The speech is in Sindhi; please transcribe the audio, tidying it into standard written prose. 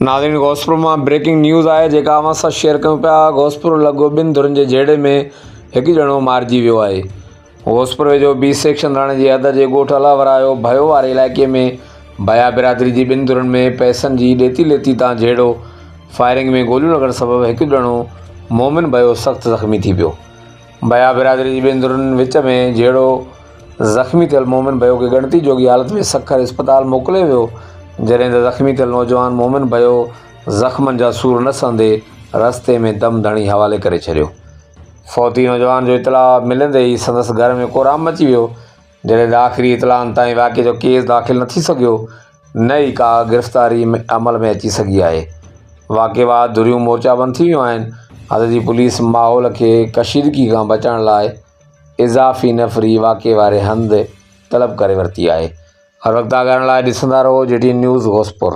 ناظرين غوثپور مان بريڪنگ نيوز آهي جيڪا اوهان سان شيئر ڪيون پيا غوثپور لڳ ٻن ڌرين جي جهيڙي ۾ هڪ ڄڻو مارجي ويو آهي غوثپور ويجهو بي سيڪشن راڻي جي حد جي ڳوٺ الله ورايو ڀيو واري علائقي ۾ ڀيا برادري جي ٻن ڌرين ۾ پئسن جي ڏيتي ليتي تان جهيڙو فائرنگ ۾ گوليون لڳڻ سبب هڪ ڄڻو مومن ڀيو سخت زخمي ٿي پيو ڀيا برادري جي ٻن ڌرين وچ ۾ جهيڙو، زخمي ٿيل مومن ڀيو کي ڳڻتي جوڳي حالت ۾ سکر اسپتال موڪليو ويو، جڏهن ته زخمي ٿيل نوجوان مومن ڀيو زخمن جا سور نه سهندي رستي ۾ دم ڌڻي حوالي ڪري ڇڏيو. فوتي نوجوان جو اطلاع ملندي ئي سندس گهر ۾ ڪهرام مچي ويو، جڏهن ته آخري اطلاعن تائين واقعي جو ڪيس داخل نه ٿي سگهيو نه ئي ڪا گرفتاري عمل ۾ اچي سگهي آهي. واقعي بعد ڌريون مورچا بند ٿي ويون آهن. حد جي پوليس ماحول کي ڪشيدگي کان بچائڻ لاء اضافي نفري واقعي واري هنڌ طلب ڪري ورتي آهي. هر وقت آگاهه رهڻ لاء ڏسندا رهو جي ٽي اين نيوز غوثپور.